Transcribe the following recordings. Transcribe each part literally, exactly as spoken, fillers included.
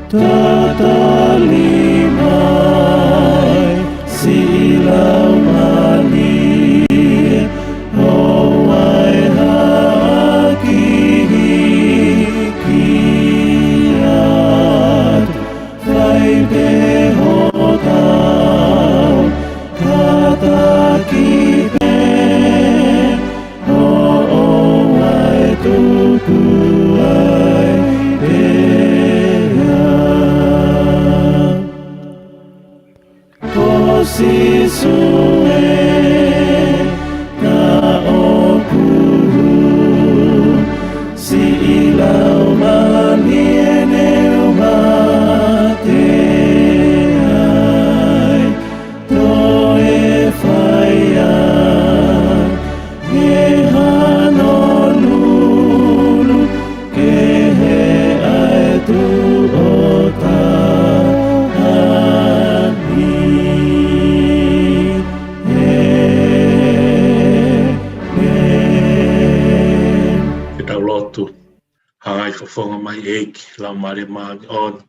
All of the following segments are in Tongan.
Tatali mai, siʻi laumālie, ʻo vaheʻi hiki atu, fai pē ho tau, kātaki pē, ʻo ʻoua ʻe tuku ai pē ia. Ko Sīsū ē, ka ʻoku hū, siʻi laumālie ne u mate ai, toe fai ange ha honolulu, kehe ʻa e tuʻo taha ni. ʻĒmeni. Ke tau lotu. Hanga ʻi he fofonga mai ʻEiki, Laumālie Māʻoniʻoni,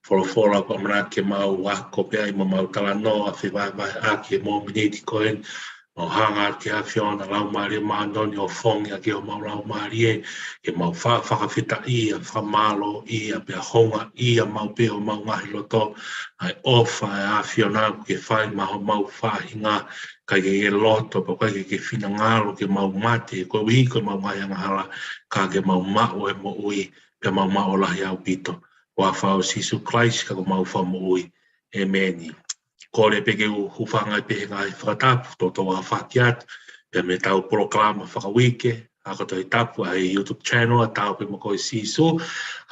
folofola kuo ʻamanaki ke mau ako pē ai mo mau talanoa, fevahevaheʻaki he mōmeniti ko eni, mau hanga ki he ʻAfiona, Laumālie Māʻoniʻoni, ʻo fakafofongaʻi ʻaki homau laumālie, ke mau fa-, fakafetaʻia, fakamālōʻia, pea houngaʻia maʻu pē homau ngaahi loto, ʻa e ʻofa ʻa e ʻAfiona kuo ke fai maʻa homau faʻahinga, ʻikai ke ke loto, pea ʻikai ke ke finangalo ke mau mate, koeʻuhi ko ʻemau ngaahi angahala, ka ke mau maʻu e moʻui, pea mau maʻu lahi ʻaupito. Huafa ʻo Sīsū Kalaisi ko homau Fakamoʻui. ʻĒmeni. Kole pē ke u hūfanga pē he ngaahi fakatapu, toutou aofaki atu, pea mei heʻetau polokalama fakauike, ako Tohi Tapu ʻa e YouTube channel ʻa Tau pē mo koe Sīsū,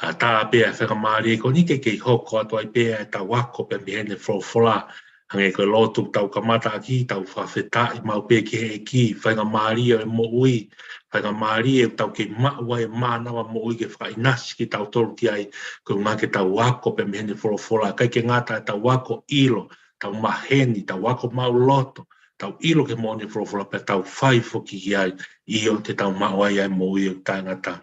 ʻa tā pē ʻa e faingamālie ko eni ke kei hoko atu ai pē ʻetau ako pē mei heʻene folofola, hangē ko e lotu tau kamata ʻaki, tau fakafetaʻi maʻu pē ki he ʻEiki, faingamālie ʻo e moʻui, faingamālie ʻoku tau kei maʻu ai e mānava moʻui ke fakaʻinasi kitautolu ki ai, koeʻuhi ke tau ako pē mei heʻene folofola, ʻikai ke ngata ʻetau ako ʻilo, tau maheni, tau ako maʻu loto, tau ʻilo ki he moʻoni e folofola pea tau fai foki ki ai, ʻio te tau maʻu ai ʻa e moʻui ʻoku taʻengata.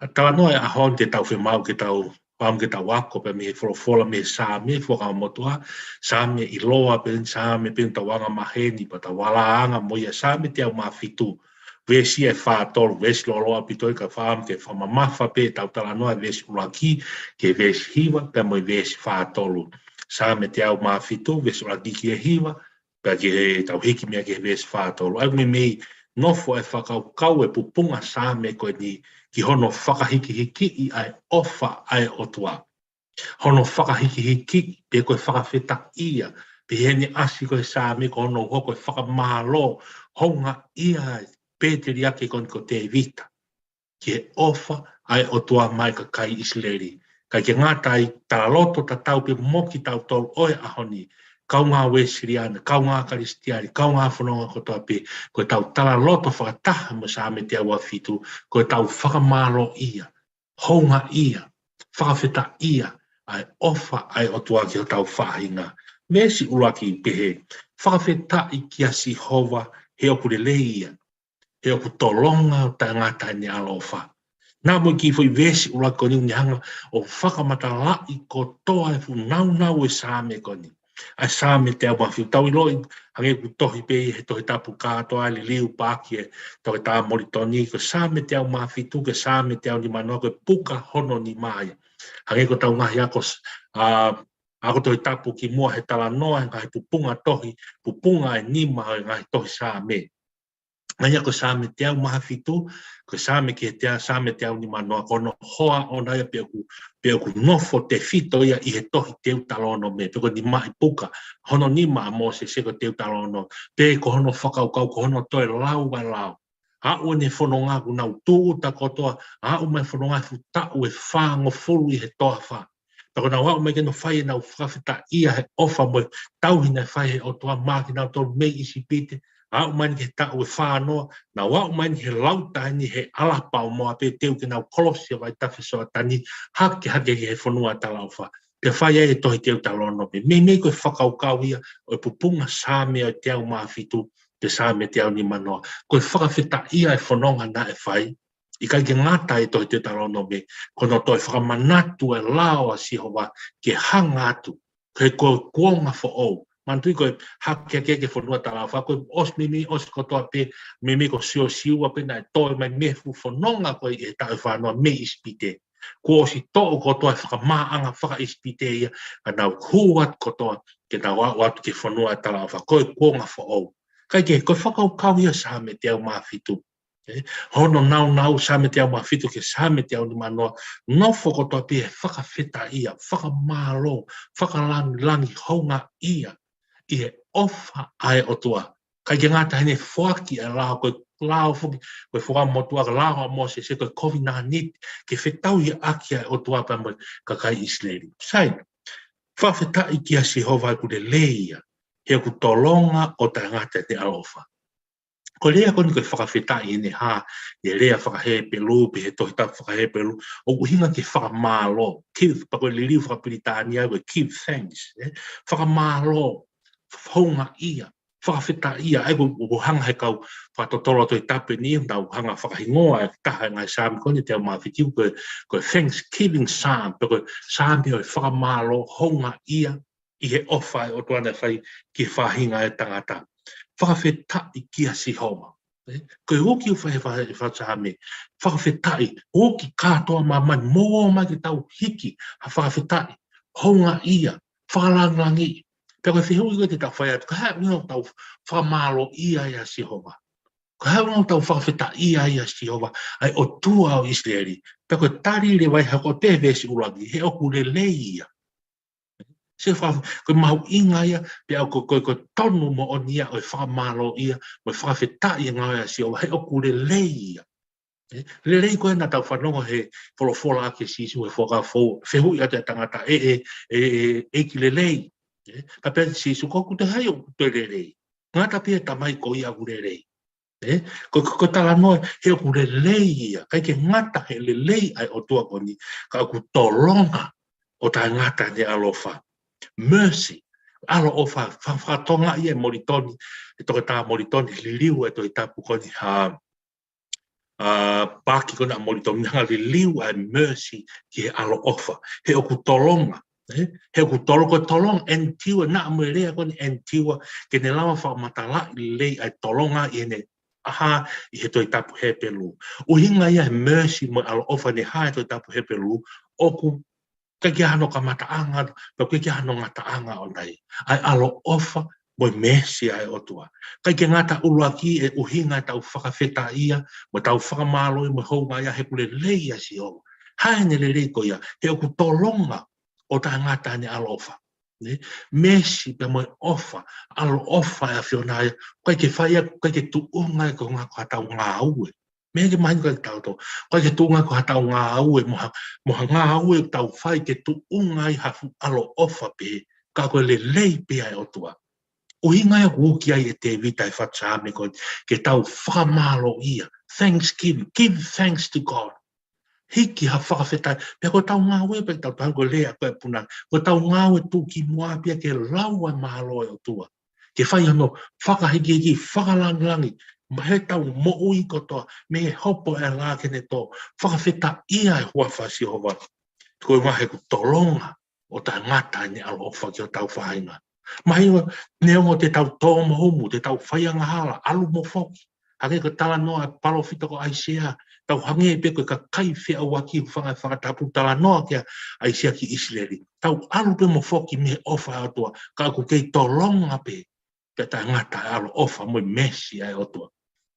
ʻA e talanoa ʻo e ʻaho ni te tau fiemaʻu ke tau, fakaʻamu ke tau ako pē mei he folofola mei he Saame, Fuakava Motuʻa, Saame ʻiloa pē, Saame pē ʻoku tau anga maheni, pea tau ala anga mo ia, Saame teau mā fitu, veesi ʻe fā tolu, veesi lōloa ʻaupito ia ka fakaʻamu ke fakamamafa pē ʻetau talanoa he veesi ʻuluaki ki he veesi hiva, pea mo e veesi fā tolu. Saame teau mā fitu, veesi ʻuluaki ki he hiva, pea ke tau hiki mei ai ki he veesi fā tolu. ʻA ia ʻoku meimei nofo e fakakaukau e pupunga Saame ko eni ki hono fakahikihikiʻi ʻa e ʻofa ʻa e ʻOtua. Hono fakahikihikiʻi, pe ko e fakafetaʻia, pe heʻene ʻasi ko e Saame ko hono hoko e fakamālō, houngaʻia e pēteliake ko eni ko Tēvita ki he ʻofa ʻa e ʻOtua maʻa e kakai ʻIsileli. ʻIkai ke ngata ai, talaloto tatau pē mo kitautolu ʻo e ʻaho ni, kaungā Uēsiliana, kaungā Kalisitiane, kaungā fononga kotoa pē, ko ʻetau talaloto fakataha mo Saame teau mā fitu, ko ʻetau fakamālōʻia, houngaʻia, fakafetaʻia ʻa e ʻofa ʻa e ʻOtua ki hotau faʻahinga. Veesi ʻuluaki pehē, fakafetaʻi kia Sihova he ʻoku lelei ia, he ʻoku tolonga ʻo taʻengata ʻene ʻaloʻofa. Naʻa mo e kiʻi foʻi veesi ʻuluaki ko eni ʻoku ne hanga ʻo fakamatalaʻi kotoa e fuʻu nāunau e Saame ko eni. ʻA e Saame teau mā fitu, tau ʻiloʻi, hangē ʻoku tohi pē ʻi he Tohi Tapu kātoa, liliu pē ʻaki ʻe Toketā Molitoni, ko e Saame teau mā fitu ki he Saame teau nimanoa ko e puka hono nima ia. Hangē ko ʻetau ngaahi ako s-, ʻa, ako Tohi Tapu kimuʻa he talanoa, he ngaahi pupunga tohi, pupunga ʻe nima ʻo e ngaahi tohi Saame. ʻA ia ko e Saame teau mā fitu, ko e Saame ki he teau, Saame teau nimanoa, ko hono hoa ʻona ia pe ʻoku, pe ʻoku nofo tefito ia ʻi he tohi Teutalōnome, pe ko e nimaʻi puka, hono nima ʻa Mōsese ko e Teutalōnome, pe ko hono fakakaukau, ko hono toe lau ʻa e lao. Aʻu eni he fononga kuo nau tūʻuta kotoa, aʻu mai he fononga he fuʻu taʻu ʻe fāngofulu ʻi he toafa. Pea ko ʻenau aʻu mai ke nau fai ʻenau fakafetaʻia he ʻofa mo e tauhi naʻe fai he ʻOtua maʻa kinautolu mei ʻIsipite, aʻu mai eni ki he taʻu ʻe fānoa, nau aʻu mai eni he lauta eni he ʻAlapa ʻo Moape, teu ke nau kolosi ʻa e vaitafe Soatani, hake hake ki he fonua talaʻofa. Pea fai ai e tohi Teutalōnome. Meimei ko e fakakaukau ia ʻo e pupunga Saame ʻo e teau mā fitu ki he Saame teau nimanoa. Ko e fakafetaʻia e fononga naʻe fai ʻIkai ke ngata ʻi he tohi Teutalōnome, ko hono toe fakamanatu e lao ʻa Sihova ke hanga atu, ko e kuonga foʻou. Manatuʻi ko e hake hake ki he fonua talaʻofa, ko e ʻosi meimei ʻosi kotoa pē, meimei ko Siosiua pē naʻe toe mai mei he fuʻu fononga ko ē ʻi he taʻu ʻe fā noa mei ʻIsipite. Kuo ʻosi toʻo kotoa e fakamaʻanga fakaʻIsipite ia, ka nau hū atu kotoa ke nau aʻu atu ki he fonua talaʻofa, ko e kuonga foʻou. ʻIkai ke, ko e fakakaukau ia Saame teau mā fitu. ʻE, hono naunau Saame teau mā fitu ki he Saame teau nima noa, nofo kotoa pē he fakafetaʻia, fakamālō, fakalāngilangi, houngaʻia ʻi he ʻofa ʻa e ʻOtua. ʻIkai ke ngata heʻene foaki e lao, ko e lao foki, ko e Fuakava Motuʻa, ko e lao ʻa Mōsese, ko e kovinānite, ke fetauhiʻaki ʻa e ʻOtua pea mo e kakai ʻIsileli. Sai, fakafetaʻi kia Sihova ʻoku lelei ia, he ʻoku tolonga ʻo taʻengata ʻene ʻaloʻofa. Ko e lea ko eni ko e fakafetaʻi ʻi he hā, ʻi he lea fakaHepelū, pe he tohi tapu fakaHepelū, ʻoku ʻuhinga ki he fakamālō, give, pea ko e liliu fakapilitānia ko e give thanks, ʻe? Fakamālō, houngaʻia, fakafetaʻia, ʻa ia ko, ko e hanga he kau fakatotolo tohi tapu ni, nau hanga fakahingoa e taha e ngaahi Saame ko eni teau mā fitu ko e, ko e thanksgiving Psalm, pe ko e Saame ʻo e fakamālō, houngaʻia, ʻi he ʻofa ʻa e ʻOtua naʻe fai ki he faʻahinga ʻo e tangata. Fakafetaʻi kia Sihova. ʻE, ko e uki ʻoku fai he fa-, he fatu Saame. Fakafetaʻi, uki kātoa māmani, mou ō mai ke tau hiki ha fakafetaʻi, houngaʻia, fakalāngilangi. Pea ko e fehuʻi ko ē te tau fai atu, ko e hā e ʻuhinga ʻoku tau fakamālōʻia ai ʻa Sihova? Ko e hā e ʻuhinga ʻoku tau fakafetaʻia ai ʻa Sihova, ʻa e ʻOtua ʻo ʻIsileli? Pea ko e tali leva ia ko e veesi ʻuluaki, he ʻoku lelei ia. Sio fa-, ko e mahuʻinga ia, pea ko, ko, ko e tonu moʻoni ia ʻo e fakamālōʻia, mo e fakafetaʻi e ngāue ʻa Sihova, he ʻoku lelei ia. ʻE, lelei ko ē naʻa tau fanongo he folofola ʻa Sīsū he Fuakava Foʻou, fehuʻi atu e tangata, ʻe, ʻe, ʻe, ʻe, ʻEiki lelei. ʻE, pea pehē ʻe Sīsū, ko hoku toe hai ʻoku toe lelei? Ngata pē he Tamai ko ia ʻoku lelei. ʻE, ko, ko, ko e talanoa, he ʻoku lelei ia, ʻikai ke ngata he lelei ʻa e ʻOtua ko eni, ka ʻoku tolonga ʻo taʻengata ʻene ʻaloʻofa. Mercy, ʻaloʻofa, fa-, fakatonga ia ʻe Molitoni, ʻe Toketā Molitoni, liliu e tohi tapu ko eni ha, ʻa, paaki ko ena ʻa Molitoni, hanga liliu ʻa e mercy ki he ʻaloʻofa. He ʻoku tolonga, ʻe? He ʻoku tolo-, ko e tolonga, endure, naʻa mo e lea ko eni endure, ke ne lava fakamatalaʻi lelei ʻa e tolonga ʻi heʻene hā ʻi he tohi tapu Hepelū. ʻUhinga ia he mercy mo e ʻaloʻofa ne hā he tohi tapu Hepelū, ʻoku ʻikai ke ʻi ai hano kamataʻanga, pea ʻikai ke ʻi ai hano ngataʻanga ʻona ia. ʻA e ʻaloʻofa mo e mercy ʻa e ʻOtua. ʻIkai ke ngata ʻuluaki e ʻuhinga ʻetau fakafetaʻia, mo ʻetau fakamālō, mo e houngaʻia he ʻoku lelei ʻa Sihova. Hā ʻene lelei ko ia, he ʻoku tolonga ʻo taʻengata ʻene ʻaloʻofa. Ne? Mercy pea mo e ʻofa, ʻaloʻofa ʻa e ʻAfiona ia, ʻikai ke fai ia, ʻikai ke tuʻunga ia ko e ngaahi ko haʻatau ngāue. Meʻa ke mahino kia kitautolu, ʻikai ke tuʻunga ko haʻatau ngāue, mo ha, mo ha ngāue ʻoku tau fai ke tuʻunga ai ha fuʻu ʻaloʻofa pē, ka ko e lelei pē ʻa e ʻOtua. ʻUhinga ia ʻoku uki ai ʻe Tēvita e fatu Saame ko eni, ke tau fakamālōʻia, thanksgiving, give thanks to God. Hiki ha fakafetaʻi, pea ko ʻetau ngāue pē tau tahu ko e lea ko e puna, ko ʻetau ngāue tuʻukimuʻa pē ia ke lau ʻa e mālō ʻo e ʻOtua. Ke fai hono fakahikihiki, fakalāngilangi, mei heʻetau moʻui kotoa, mei he hopo ʻa e laʻā ki heʻene tō, fakafetaʻia e huafa ʻo Sihova. Ko e ʻuhinga he ʻoku tolonga ʻo taʻengata ʻene ʻaloʻofa ki hotau faʻahinga. Mahino, neongo te tau tō mo humu, te tau fai angahala, ʻalu mo foki. Hangē ko e talanoa ʻa e palōfita ko ʻAisea, tau hangē pē ko e kakai feʻauaki, hūfanga he fakatapu, talanoa kia ʻAisea ki ʻIsileli. Tau ʻalu pē mo foki mei he ʻofa ʻa e ʻOtua, ka ʻoku kei tolonga pē, pea taʻengata e ʻaloʻofa mo e mercy ʻa e ʻOtua.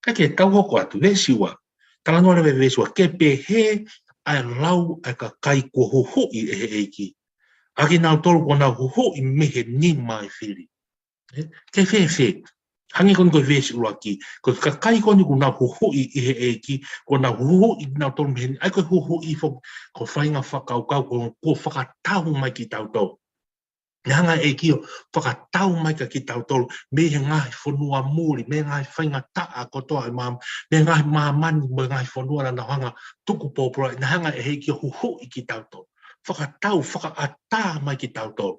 Kae ke tau hoko atu, veesi ua. Talanoa leva e veesi ua, ke pehē ʻa e lau ʻa e kakai kuo huhuʻi ʻe he ʻEiki, ʻa kinautolu kuo nau huhuʻi mei he nima ʻo e fili. ʻE, ke fēfē? Hangē ko eni ko e veesi ʻuluaki, ko e kakai ko eni kuo nau huhuʻi ʻe he ʻEiki, kuo nau huhuʻi kinautolu mei he, ʻa ia ko e huhuʻi foki, ko e faʻahinga fakakaukau, ko, kuo fakatau mai kitautolu. Naʻe hanga ʻe he ʻEiki ʻo fakatau mai kia kitautolu, mei he ngaahi fonua muli, mei he ngaahi faingataʻa kotoa ʻi māmani, mei he ngaahi māmani, mei he ngaahi fonua naʻa nau hanga tuku pōpula, naʻe hanga ʻe he ʻEiki ʻo huhuʻi kitautolu. Fakatau, fakaʻatā mai kitautolu.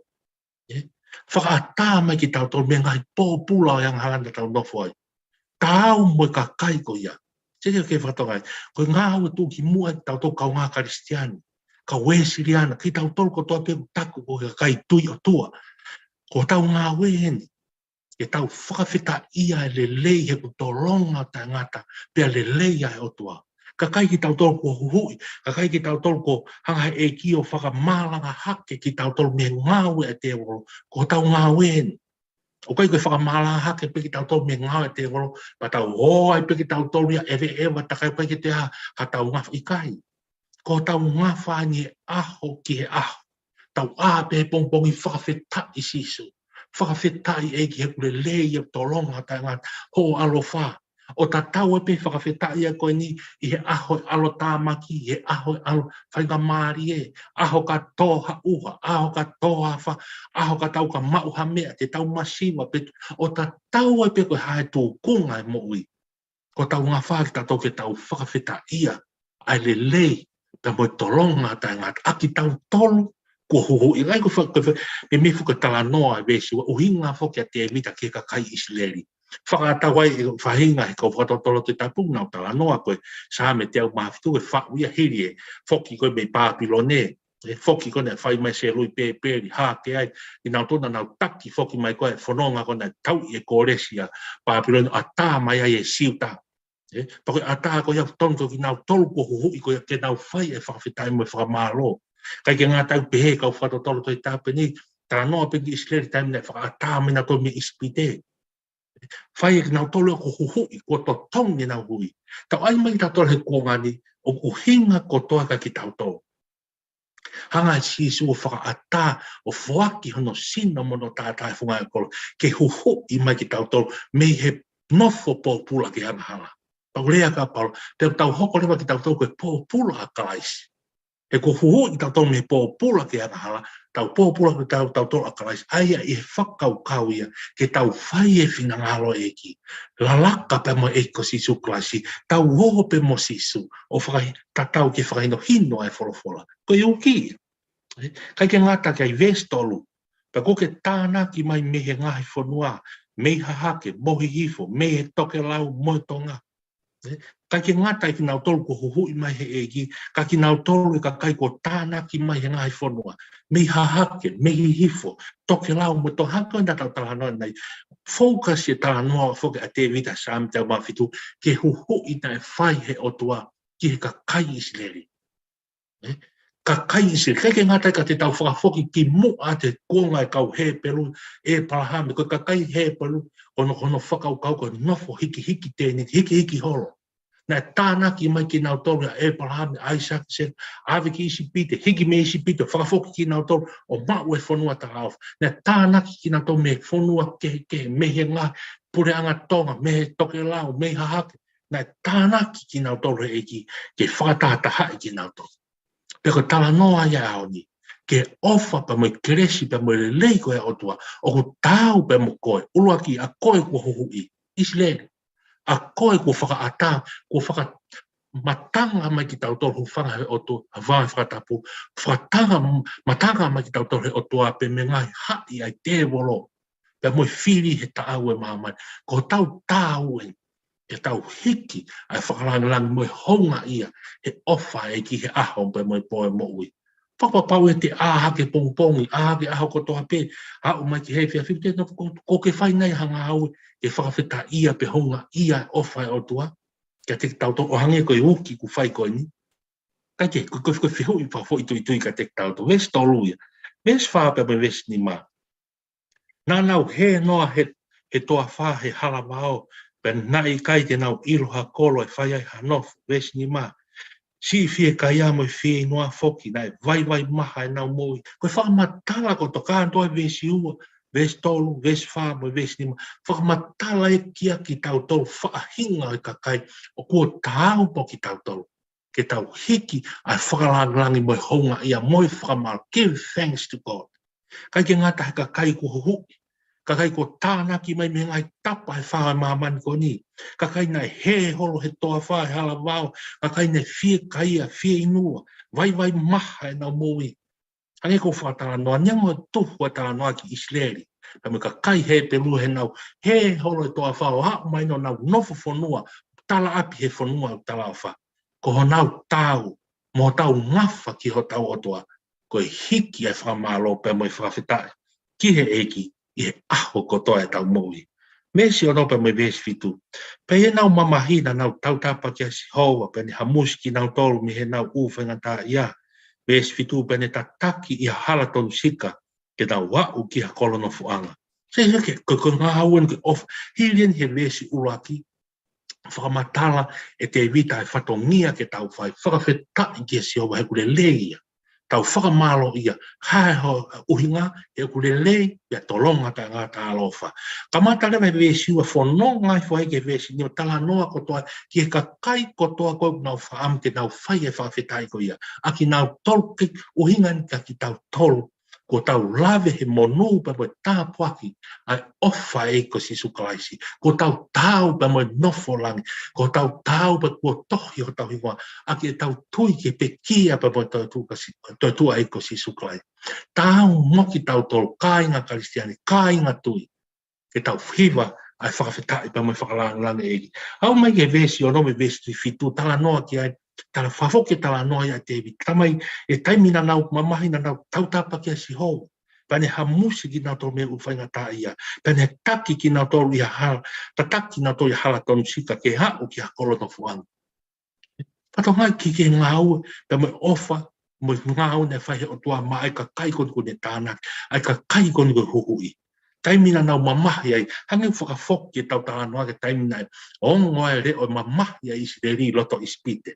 ʻE? Fakaʻatā mai kitautolu mei he ngaahi pōpula ʻo e angahala naʻa tau nofo ai. Taau mo e kakai ko ia. Sio ki he fakatonga ē. Ko e ngāue tuʻu ki muʻa ʻa kitautolu kaungā Kalisitiane, kau Uēsiliana, kitautolu kotoa pē ʻoku taku ko e kakai tui ʻOtua. Ko hotau ngāue eni ke tau fakafetaʻia e lelei he kuo tolonga taʻengata, pea lelei ʻa e ʻOtua. Kakai kitautolu kuo huhuʻi, kakai kitautolu kuo hanga ʻe he ʻEiki ʻo fakamalanga hake kitautolu mei he ngāue ʻa e tēvolo, ko hotau ngāue eni. ʻOku ʻikai ko e fakamalanga hake pē kitautolu mei he ngāue ʻa e tēvolo, pea tau ō ai pē kitautolu ia ʻeveʻeva takai pē ke te ha, ha tau ngafa ʻikai. Ko hotau ngafa eni he ʻaho ki he ʻaho. Tau ʻā pē he pongipongi fakafetaʻi Sīsū. Fakafetaʻi ʻEiki he kuo lelei ʻa e tolonga taʻengata hoʻo ʻaloʻofa. ʻO tatau ai pē fakafetaʻi ʻa ko eni ʻi he ʻaho ʻalotāmaki, he ʻaho ʻalo faingamālie, ʻaho ka tō ha ʻuha, ʻaho ka tō ha fā, ʻaho ka tau ka maʻu ha meʻa, te tau masiva pē, ʻo tatau ai pē ko e hā e tūkunga e moʻui. Ko hotau ngafa kitautolu ke tau fakafetaʻia ʻa e lelei pea mo e tolonga taʻengata ʻa kitautolu kuo huhuʻi. ʻIkai ko e fa-, ko e fa-, meimei foki ko e talanoa ʻa e veesi ua, ʻuhinga foki ʻa Tēvita ki he kakai ʻIsileli. Fakatatau ai e faʻahinga he kau fakatotolo Tohi Tapu naʻa nau talanoa ko e Saame teau mā fitu, e faʻu ia hili e foki ko ē mei Pāpilone. ʻE foki ko ē naʻe fai mai Seluipēpeli, hake ai, ʻi he naʻa nau tona naʻa nau taki foki mai ko ē fononga ko ē naʻe tauʻi ʻe Kōlesi ʻa Pāpilone ʻo ʻatā mai ai e Siuta. ʻE, pea ko e ʻatā ko ia tonu ko kinautolu kuo huhuʻi ko ia ke nau fai e fakafetaʻi mo e fakamālō. ʻIkai ke ngata ai pē he kau fakatotolo Tohi Tapu eni, talanoa pē ki ʻIsileli taimi naʻe fakaʻatā mai nautolu mei ʻIsipite. Fai ʻe kinautolu ia kuo huhuʻi, kuo totongi ʻenau hui. Tau ʻai mai kitautolu he kuonga ni, ʻoku ʻuhinga kotoa kia kitautolu. Hanga ʻe Sīsū ʻo fakaʻatā, ʻo foaki hono sino mo hono taʻataʻa he funga ʻo e kolo, ke huhuʻi mai kitautolu mei he nofo pōpula ki he angahala. Pea ʻoku lea ʻa Paula, pea tau hoko leva kitautolu ko e pōpula ʻa Kalaisi. He kuo huhuʻi kitautolu mei he pōpula ki he angahala, tau pōpula kitautolu ʻa Kalaisi, ʻa ia ʻi he fakakaukau ia, ke tau fai e finangalo ʻo e ʻEiki. Lalaka pea mo e ʻEiki ko Sīsū Kalaisi, tau ō pē mo Sīsū, ʻo fakahi-, tatau ki he fakahinohino ʻa e folofola. Ko e uki ia. ʻE, ʻikai ke ngata ki ai, veesi tolu. Pea kuo ke tānaki mai mei he ngaahi fonua, mei Hahake mo Hihifo, mei he tokelau mo e tonga. ʻE, ʻikai ke ngata ʻi kinautolu kuo huhuʻi mai he ʻEiki, ka kinautolu e kakai kuo tānaki mai he ngaahi fonua, mei Hahake, mei Hihifo, tokelau mo e tonga, hangē ko ē naʻa tau talanoa ʻanenai. Focus e talanoa foki ʻa Tēvita Saame teau mā fitu, ki he huhuʻi naʻe fai he ʻOtua ki he kakai ʻIsileli. ʻE, kakai ʻIsileli, ʻikai ke ngata ai ka te tau fakafoki ki muʻa ʻa e kuonga ʻo e kau Hepelū, ʻĒpalahame, ko e kakai Hepelū, ko hono, ko hono fakakaukau ko e nofo hikihiki tēniti, hikihiki holo. Naʻe tānaki mai kinautolu ʻe ʻĒpalahame, ʻAisake, Sēkope, ʻave ki ʻIsipite, hiki mei ʻIsipite, fakafoki kinautolu ʻo maʻu e fonua talaʻofa. Naʻe tānaki kinautolu mei he fonua kehekehe, mei he ngaahi puleʻanga tonga, mei he tokelau, mei Hahake. Naʻe tānaki kinautolu he ʻEiki ke fakatahatahaʻi kinautolu. Pea ko e talanoa ia ʻo e ʻaho ni, ki he ʻofa pea mo e kelesi pea mo e lelei ko ia ʻa e ʻOtua, ʻoku taau pea mo koe, ʻuluaki ʻa koe kuo huhuʻi, ʻIsileli. ʻA koe kuo fakaʻatā, kuo fakamatanga mai kitautolu, hūfanga he ʻOtua, ʻa e vā fakatapu, fakatanga, matanga mai kitautolu he ʻOtua pea mei he ngaahi haʻi ʻa e tēvolo, pea mo e fili he taʻau ʻo e māmani. Ko hotau taau eni, ke tau hiki ʻa e fakalāngilangi mo e houngaʻia he ʻofa ʻa e ʻEiki he ʻaho pea mo e pō ʻo e moʻui. Fakapapauʻi te ʻā hake pongipongi, ʻā hake ʻaho kotoa pē, aʻu mai ki he efiafi, te nofo ko, ko ke fai nai ha ngāue ke fakafetaʻia pe houngaʻia e ʻofa ʻa e ʻOtua kiate kitautolu, ʻo hangē ko e uki kuo fai ko eni. Kae kehe, ko, ko, ko e fehuʻi fakafoʻituitui kiate kitautolu. Veesi tolu ia. Veesi fā pea mo e veesi nima. Naʻa nau hē noa he, he toafa he hala vao, pea naʻe ʻikai te nau ʻilo ha kolo ʻe fai ai ha nofo. Veesi nima. Siʻi fiekaia mo e fieinua foki, naʻe vaivai maha ʻenau moʻui. Ko e fakamatala kotoa, kātoa e veesi ua, veesi tolu, veesi fā mo e veesi nima. Fakamatala ia kia kitautolu faʻahinga ʻo e kakai ʻoku taau mo kitautolu, ke tau hiki ʻa e fakalāngilangi mo e houngaʻia mo e fakamālō, give thanks to God. ʻIkai ke ngata he kakai kuo huhuʻi, kakai kuo tānaki mai mei he ngaahi tapa ʻo e fā ʻo e māmani ko eni, kakai naʻe hē holo he toafa he hala vao, kakai naʻe fiekaia, fieinua, vaivai maha ʻenau moʻui. Hangē ko e fakatalanoa, neongo e tuhu ʻa e talanoa ki ʻIsileli pea mo e kakai Hepelū heʻenau hē holo he toafa ʻo aʻu mai ʻo nau nofo fonua, talaʻapi he fonua ʻoku talaʻofa, ko honau taau mo hotau ngafa ki hotau ʻOtua, ko e hiki ʻa e fakamālō pea mo e fakafetaʻi ki he ʻEiki ʻi he ʻaho kotoa ʻetau moʻui. Veesi ono pea mo e veesi fitu. Pea ʻi heʻenau mamahi naʻa nau tautapa kia Sihova, pea ne hamusi kinautolu mei heʻenau ʻū faingataʻaʻia. Veesi fitu, pea ne tataki ʻi ha hala tonu sika, ke nau aʻu ki ha kolo nofoʻanga. Sai, sai, ke, ko, ko e ngāue eni ke ʻofa. Hili eni he veesi ʻuluaki, fakamatala ʻe Tēvita e fatongia ke tau fai, fakafetaʻi kia Sihova he ʻoku lelei ia. Tau fakamālōʻia, ha e ho ʻuhinga, he ʻoku lelei, pea tolonga taʻengata ʻaloʻofa. Kamata leva he veesi ua, fononga ai foki ki he veesi nima, talanoa kotoa ki he kakai kotoa ko ē ʻoku nau fakaʻamu ke nau fai e fakafetaʻi ko ia. ʻA kinautolu, ko e ʻuhinga eni kia kitautolu, kuo tau lave he monū pea mo e tāpuaki ʻa e ʻofa ʻa e ʻEiki ko Sīsū Kalaisi. Kuo tau taau pea mo e nofo langi. Kuo tau taau pea kuo tohi hotau hingoa ʻaki ʻetau tui ki he pekia pea mo e toetuʻu ka Si-, toetuʻu ʻa e ʻEiki ko Sīsū Kalaisi. Taau mo kitautolu, kāinga Kalisitiane, kāinga tui, ke tau hiva ʻa e fakafetaʻi pea mo e fakalāngilangi ʻEiki. Aʻu mai ki he veesi ono mo e veesi fitu, talanoa ki ai, tala fafo ke talanoa ia ʻa Tēvita. Tamai, ʻi he taimi naʻa nau mamahi naʻa nau tautapa kia Sihova, pea ne hamusi kinautolu mei he ʻū faingataʻaʻia, pea ne taki kinautolu ʻi ha hala, tataki kinautolu ʻi ha hala tonu sika ke aʻu ki ha kolo nofoʻanga. Fatongia ki he ngāue, pea mo e ʻofa, mo e ngāue naʻe fai he ʻOtua maʻa e kakai ko eni kuo ne tānaki, ʻa e kakai ko eni kuo huhuʻi. Taimi naʻa nau mamahi ai, hangē ʻoku fakafoki ʻetau talanoa ki he taimi naʻe ongo ai e leʻo ʻo e mamahi ʻa ʻIsileli ʻi loto ʻIsipite.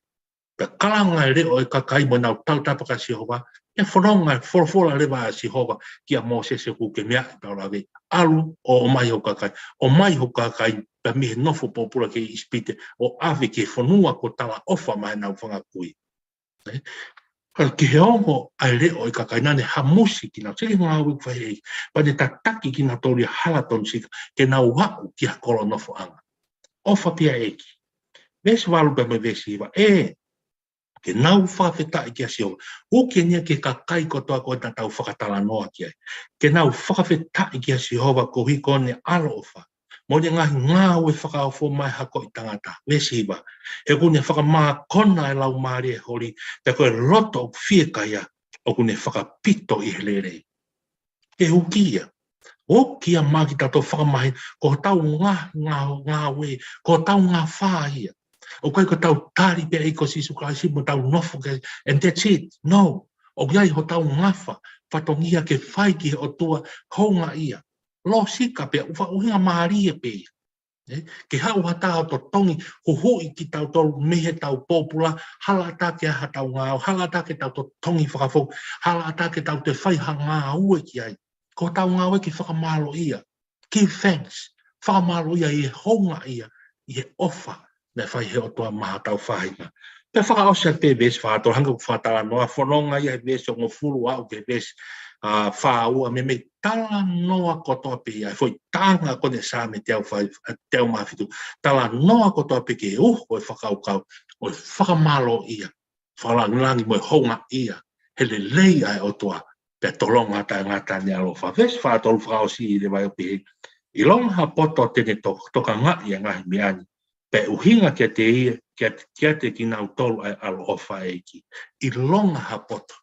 Pea kalanga e leʻo ʻo e kakai mo ʻenau tautapa kia Sihova, ʻe fononga e folofola leva ʻa Sihova kia Mōsese, ʻoku ke meaʻi pea lave, ʻalu ʻo ʻomai hoku kakai, ʻomai hoku kakai, pea mei he nofo pōpula ki ʻIsipite, ʻo ʻave ki he fonua kuo talaʻofa maʻa ʻenau fanga kui. Ē? Ka ki he ongo ʻa e leʻo ʻo e kakai naʻa ne hamusi kinautolu, sio ki he ngāue ʻoku fai ʻe ia, pea ne tataki kinautolu ʻi ha hala tonu sika, ke nau aʻu ki ha kolo nofoʻanga. ʻOfa pē ʻa e ʻEiki. Veesi valu pea mo e veesi hiva, ē, ke nau fakafetaʻi kia Sihova. ʻUki eni ia ki he kakai kotoa ko ē naʻa tau fakatalanoa ki ai. Ke nau fakafetaʻi kia Sihova koeʻuhi ko ʻene ʻaloʻofa mo ʻene ngaahi ngāue fakaofo maʻa e hako ʻo e tangata. Veesi hiva, he ʻoku ne fakamākona e laumālie ʻo e holi, pea ko e loto ʻoku fiekaia ʻoku ne fakapito ʻi he lelei. Ke ʻuki ia. ʻUki ia maʻa kitautolu, fakamahino, ko hotau ngā-, ngā-, ngāue, ko hotau ngafa ia. ʻOku ʻikai ko ʻetau tali pē ʻa e ʻEiki ko Sīsū Kalaisi mo tau nofo ki ai, and that's it. No. ʻOku ʻi ai hotau ngafa, fatongia ke fai ki he ʻOtua houngaʻia. Lōsika pē, ʻufa ʻuhinga mālie pē ia. Ē, ke haʻu ha taha ʻo totongi, huhuʻi kitautolu mei heʻetau pōpula, hala ʻatā ke ʻai haʻatau ngāue, hala ʻatā ke tau totongi fakafoki, hala ʻatā ke tau toe fai ha ngāue ki ai. Ko hotau ngāue ke fakamālōʻia. Give thanks. Fakamālōʻia ʻi he houngaʻia, ʻi he ʻofa naʻe fai he ʻOtua maʻa hotau faʻahinga. Pea fakaʻosi atu pē veesi fā tolu, hangē ko e fakatalanoa, fononga ia he veesi hongofulu ʻo aʻu ki he veesi, ā, fā ua, meimei talanoa kotoa pē ia, ʻa e foʻi taʻanga ko eni ʻa e Saame teau fā, ā, teau mā fitu. Talanoa kotoa pē ki he uho ʻo e fakakaukau ʻo e fakamālōʻia, fakalāngilangi mo e houngaʻia he lelei ʻa e ʻOtua, pea tolonga taʻengata ʻene ʻaloʻofa. Veesi fā tolu fakaʻosi leva ʻo pehē, ʻilonga ha poto te ne to-, tokangaʻi ʻa e ngaahi meʻa ni, pea ʻuhinga kiate ia, kiate, kiate kinautolu ʻa e ʻaloʻofa ʻa e ʻEiki. ʻIlonga ha poto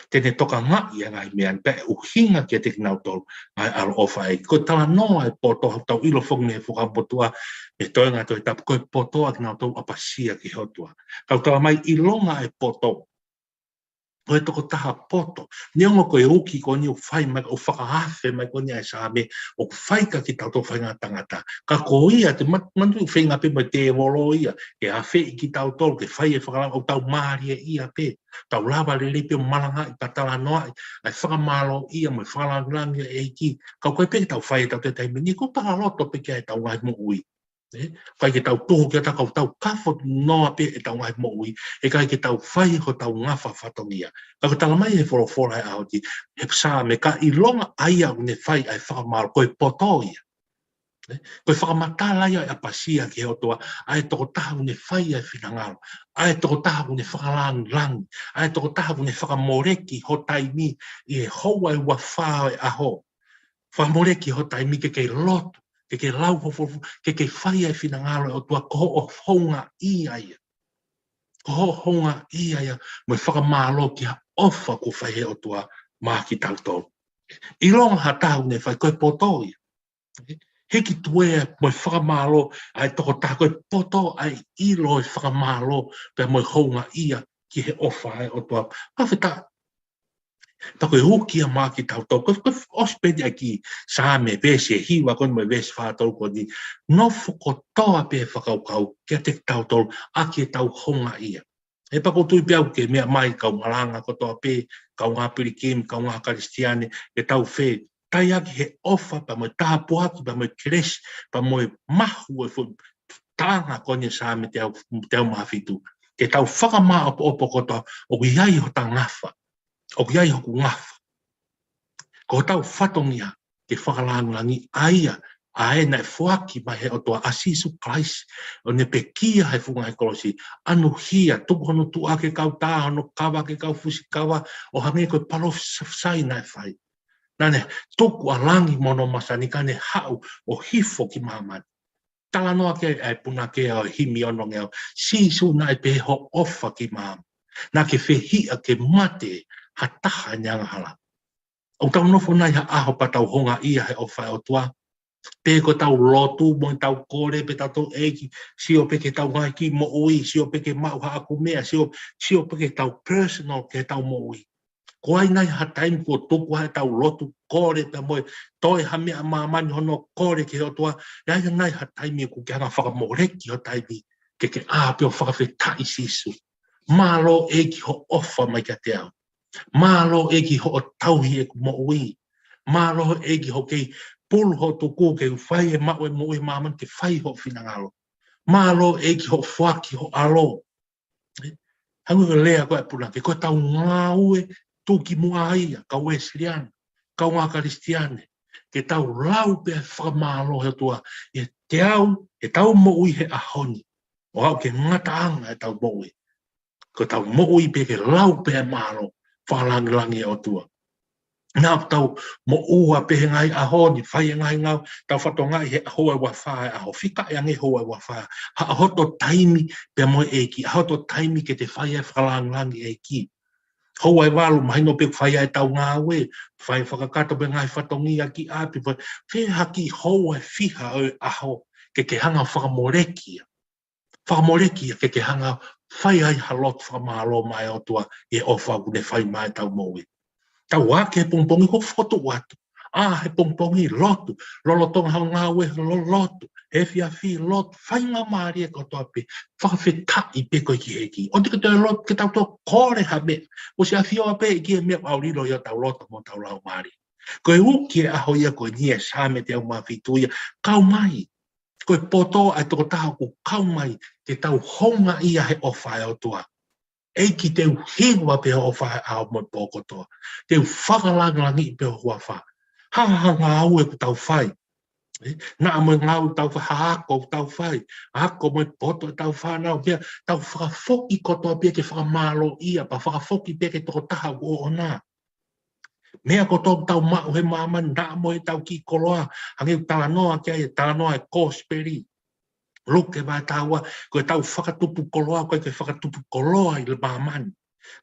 te ne tokangaʻi ʻa e ngaahi meʻa ni, pea ʻuhinga kiate kinautolu ʻa e ʻaloʻofa ʻa e ʻEiki. Ko e talanoa e poto, ʻoku tau ʻilo foki mei he Fuakava Motuʻa, mei he toenga Tohi Tapu, ko e poto ʻa kinautolu ʻapasia ki he ʻOtua. Ka ʻoku talamai ʻilonga e poto, ko e tokotaha poto. Neongo ko e uki ko eni ʻoku fai mai, ʻoku fakaafe mai ko eni ʻa e Saame, ʻoku fai kia kitautolu faʻahinga tangata. Ka ko ia te mat-, matu feinga pē mo e tēvolo ia ke afeʻi kitautolu, ke fai e fakalau, ʻoku tau mālieʻia pē. Tau lava lelei pē ʻo malangaʻi pea talanoaʻi ʻa e fakamālōʻia mo e fakalāngilangi ʻa e ʻEiki. Ka ʻoku ʻikai pē ke tau fai ʻe tautolu he taimi ni, ʻoku tala loto pē ki ai ʻetau ngaahi moʻui. Ē, ʻikai ke tau tuhu ki ai, ka ʻoku tau kafo noa pē ʻetau ngaahi moʻui, ʻikai ke tau fai hotau ngafa fatongia. Ka ʻoku talamai he folofola he ʻaho ni, he Saame, ka ʻilonga ʻa ia ʻoku ne fai ʻa e fakamālō, ko e poto ia. Ē, ko e fakamatala ia ʻo e ʻapasia ki he ʻOtua, ʻa e tokotaha ʻoku ne fai ʻa e finangalo, ʻa e tokotaha ʻoku ne fakalāngilangi, ʻa e tokotaha ʻoku ne fakamoleki ho taimi ʻi he houa ʻe uofā ʻo e ʻaho. Fakamoleki ho taimi ke kei lotu, ke ke lau ho folofola, ke ke fai ʻa e finangalo ʻo e ʻOtua, ko hoʻo houngaʻia ia. Ko hoʻo houngaʻia ia, mo e fakamālō ki he ʻofa kuo fai ʻe he ʻOtua maʻa kitautolu. ʻIlonga ha taha ʻoku ne fai, ko e poto ia. Hiki tuē mo e fakamālō ʻa e tokotaha, ko e poto ʻa e ʻilo e fakamālō pea mo e houngaʻia ki he ʻofa ʻa e ʻOtua. Fakafetaʻi. Pea ko e uki ia maʻa kitautolu, ko e, ko e ʻosi pē ia ki he Saame veesi ʻe hiva ko eni mo e veesi fā tolu ko eni, nofo kotoa pē fakakaukau kiate kitautolu ʻaki ʻetau houngaʻia. ʻE pea ʻoku ou tui pē au ke meʻa mai kau malanga kotoa pē, kaungā pilikimi, kaungā Kalisitiane, ke tau fetaiaki he ʻofa, pea mo e tāpuaki, pea mo e kelesi, pea mo e mahu ʻo e foʻi taʻanga ko eni ʻa e Saame teau, teau mā fitu. Ke tau fakamāʻopoʻopo kotoa, ʻoku ʻi ai hota ngafa, ʻoku ʻi ai hoku ngafa. Ko hotau fatongia ke fakalāngilangiʻi ʻa ia, ʻa ia naʻe foaki mai ʻe he ʻOtua, ʻa Sīsū Kalaisi, ʻo ne pekia he funga ʻo e kolosi, ʻanuhia, tuku hono tuʻa ke kau tā, hono kava ke kau fusi kava, ʻo hangē ko e palōfisai naʻe fai. Naʻa ne tuku ʻa langi mo hono masani, ka ne haʻu ʻo hifo ki māmani. Talanoa ki ai ʻa e punake ʻo e himi ono ngeau, Sīsū, naʻe pehē hoʻo ʻofa ki māmani, naʻa ke fehiʻa ke mate ha taha ʻi heʻene angahala. ʻOku tau nofo nai ha ʻaho pea tau houngaʻia he ʻofa ʻa e ʻOtua? Pe ko ʻetau lotu mo ʻetau kole pē ʻa tautolu, ʻEiki, sio pē ki heʻetau ngaahi kiʻi moʻui, sio pē ke maʻu haʻaku meʻa, sio, sio pē ki heʻetau personal, ki heʻetau moʻui. Ko ai nai ha taimi kuo tuku ai ʻetau lotu, kole pea mo e toe ha meʻa ʻa māmani hono kole ki he ʻOtua? ʻE ʻi ai nai ha taimi ʻoku ke hanga fakamoleki ho taimi ke ke ʻā pē ʻo fakafetaʻi Sīsū? Mālō ʻEiki hoʻo ʻofa mai kiate au. Mālō ʻEiki hoʻo tauhi ʻeku moʻui. Mālō ʻEiki hoʻo kei pulu hoʻo tuku ke u fai e maʻu e moʻui ʻi māmani ke fai hoʻo finangalo. Mālō ʻEiki hoʻo foaki ho ʻAlo. Hangē ko e lea ko ē ʻa e punake, ko ʻetau ngāue tuki muʻa ia, kau Uēsiliana, kaungā Kalisitiane, ke tau lau pē ʻa e fakamālō he ʻOtua, ʻi heʻetau, ʻetau moʻui he ʻaho ni, ʻo aʻu ki he ngataʻanga ʻetau moʻui. Ko ʻetau moʻui pē ke lau pē ʻa e mālō, fakalāngilangiʻi e ʻOtua. Naʻa tau moʻua pē he ngaahi ʻaho ni, fai e ngaahi ngāue, tau fatongia he houa ʻe ua fā e ʻaho, fika ʻi ange houa ʻe ua fā. Haʻu hoto taimi pea mo e ʻEiki, haʻu hoto taimi ke te fai e fakalāngilangiʻi e ʻEiki. Houa ʻe valu, mahino pē ʻoku fai ai ʻetau ngāue, fai fakakakato pē ngaahi fatongia ki ʻapi, fai, fai ha kiʻi houa ʻe fiha ʻo e ʻaho, ke ke hanga fakamoleki ia. Fakamoleki ia ke ke hanga fai ai ha lotu fakamālō maʻa e ʻOtua ʻi he ʻofa ʻoku ne fai maʻa ʻetau moʻui. Tau ʻā ki he pongipongi, ko e fokotuʻu atu. ʻĀ he pongipongi, lotu, lolotonga hoʻo ngāue, lo-, lotu, he efiafi, lotu, faingamālie kotoa pē, fakafetaʻi pē koe ki he ʻEiki. ʻOua te ke toe lotu ke tau toe kole ha meʻa. ʻOsi ʻafioʻi pē ʻe he ʻEiki e meʻa ʻoku ʻaulilo ʻi hotau loto mo hotau laumālie. Ko e uki e ʻaho ia ko eni e Saame teau mā fitu ia, kau mai. Ko e poto ʻa e tokotaha ʻoku kau mai ke tau houngaʻia he ʻofa ʻa e ʻOtua. ʻEiki, te u hiva pē hoʻo ʻofa he ʻaho mo e pō kotoa. Te u fakalāngilangiʻi pē ho huafa. Ha, ha ngāue ʻoku tau fai. ʻE, naʻa mo e ngāue ʻoku tau fai, ha ako ʻoku tau fai. Ako mo e poto ʻetau fānau, pea tau fakafoki kotoa pē ke fakamālōʻia, pea fakafoki pē ki he tokotaha ʻoku ʻoʻona. Meʻa kotoa ʻoku tau maʻu he māmani, naʻa mo ʻetau kiʻi koloa, hangē ʻoku talanoa ki ai e talanoa e Kosipeli. Luke vahe taha ua, ko ʻetau fakatupu koloa, ʻoku ʻikai ko e fakatupu koloa ʻi māmani.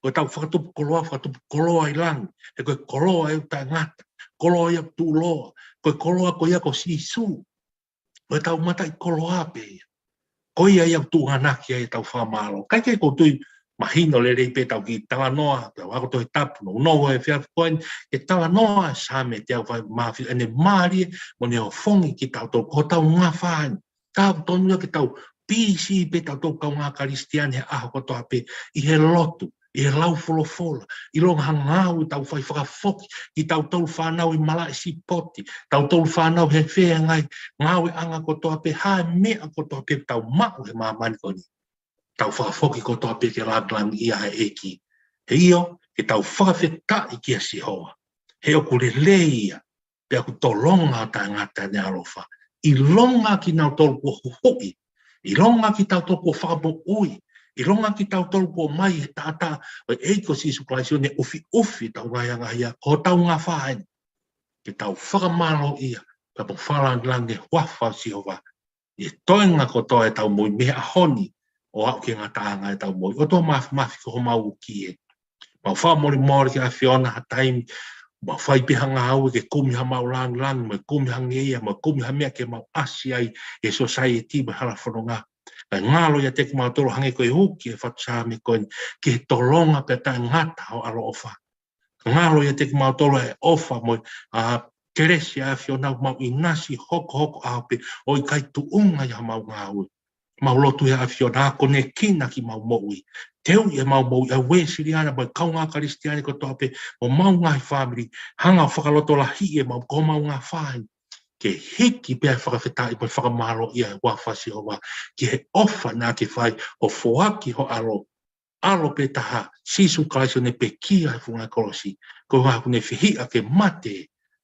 Ko ʻetau fakatupu koloa, fakatupu koloa ʻi langi. He ko e koloa ʻoku taʻengata, koloa ia ʻoku tuʻuloa, ko e koloa ko ia ko Sīsū. Ko ʻetau mataʻikoloa pē ia. Ko ia ia ʻoku tuʻunga ʻaki ai ʻetau fakamālō. Kae kehe, ʻoku ou tui mahino lelei pē ʻetau kiʻi talanoa, ʻetau ako Tohi Tapu, nounou he efiafi ko eni, ke talanoa e Saame teau mā fitu, ʻene mālie mo ʻene ʻofongi kitautolu, ko hotau ngafa eni. Tau tonu ia ke tau pīsī pē tautolu kaungā Kalisitiane he ʻaho kotoa pē, ʻi he lotu, ʻi he lau folofola, ʻilonga ha ngāue ʻoku tau fai, fakafoki kitautolu fānau ʻi malaʻe sipoti, tautolu fānau he fē ngaahi ngāueʻanga kotoa pē, ha meʻa kotoa pē ʻoku tau maʻu he māmani ko eni. Tau fakafoki kotoa pē ke lāngilangiʻia ʻa e ʻEiki. He ʻio, ke tau fakafetaʻi kia Sihova. He ʻoku lelei ia, pea ʻoku tolonga ʻo taʻengata ʻene ʻaloʻofa. ʻIlonga kinautolu kuo huhuʻi, ʻilonga kitautolu kuo fakamoʻui, ʻilonga kitautolu kuo ʻomai he taʻataʻa ʻo e ʻEiki ko Sīsū Kalaisi ʻo ne ʻufiʻufi ʻetau ngaahi angahala, ko hotau ngafa eni ke tau fakamālōʻia, ko Ka mau fakalāngilangi e huafa ʻo Sihova ʻi he toenga kotoa ʻetau moʻui mei he ʻaho ni ʻo aʻu ki he ngataʻanga ʻetau moʻui. ʻOtua Māfimafi, ko homau ʻEiki ē. Mau fakamolemole ki he ʻAfiona ha taimi, mau fai pē ha ngāue ke kumi haʻamau lāngilangi, mo e kumi ha ngeia, mo e kumi ha meʻa ke mau ʻasi ai he sōsaieti mo e hala fononga. Kae ngalo ʻiate kimautolu hangē ko e uki ʻe he fatu Saame ko eni, ki he tolonga pea taʻengata ho ʻaloʻofa. Ngalo ʻiate kimautolu e ʻofa mo e, ʻa, kelesi ʻa e ʻAfiona ʻoku mau ʻinasi hokohoko ʻaho pē ʻo ʻikai tuʻunga ia ʻi haʻamau ngāue. Mau lotu ʻi he ʻAfiona, akonekina ki heʻemau moʻui. Teuʻi ʻemau moʻui, ʻa e Uēsiliana mo e kaungā Kalisitiane kotoa pē ʻo homau ngaahi fāmili, hanga ʻo fakalotolahiʻi ʻemau, ko homau ngaahi fāmili. Ke hiki pē ʻa e fakafetaʻi mo e fakamālō ʻi he huafa ʻo Sihova, ki he ʻofa naʻa ke fai ʻo foaki ho ʻAlo, ʻAlo pē taha, Sīsū Kalaisi, ʻo ne pekia he funga kolosi, ko e ʻuhinga ʻoku ne fehiʻa ke mate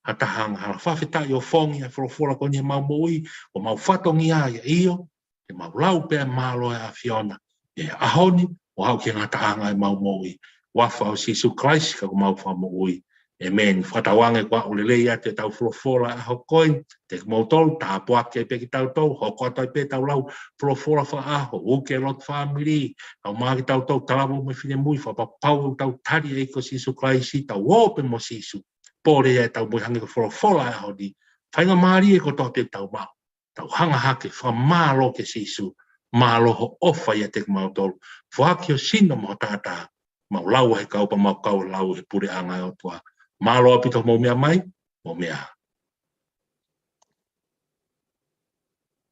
ha taha angahala. Fakafetaʻi ʻoku fongi ʻa e folofola ko eni ʻi heʻemau moʻui, ʻo mau fatongia ia, ʻio, ke mau lau pē ʻa e mālō ʻa e ʻAfiona, ʻi he ʻaho ni ʻo aʻu ki he ngataʻanga ʻemau moʻui. Huafa ʻo Sīsū Kalaisi ko homau Fakamoʻui. ʻĒmeni. Fakatauange kuo aʻu lelei atu ʻetau folofola ʻaho ko eni. Kiate kimoutolu, tāpuaki pē kitautolu, hoko atu ai pē ʻetau lau folofola fakaʻaho, uke lotu fāmili, kau mai kitautolu, talavou mo e finemui, fakapapauʻi ʻoku tau tali ʻe he ʻEiki ko Sīsū Kalaisi, tau ō pē mo Sīsū. Pole ia ʻetau moʻui hangē ko e folofola ʻaho ni. Faingamālie kotoa pē ʻoku tau maʻu, tau hanga hake, fakamālō kia Sīsū, mālō hoʻo ʻofa ʻiate kimautolu. Foaki ho sino mo ho taʻataʻa, mau lau ʻa e kau pea mau kau lau he puleʻanga ʻo e ʻOtua. Mālō ʻaupito hoʻomou meʻa mai, mou meʻa ā.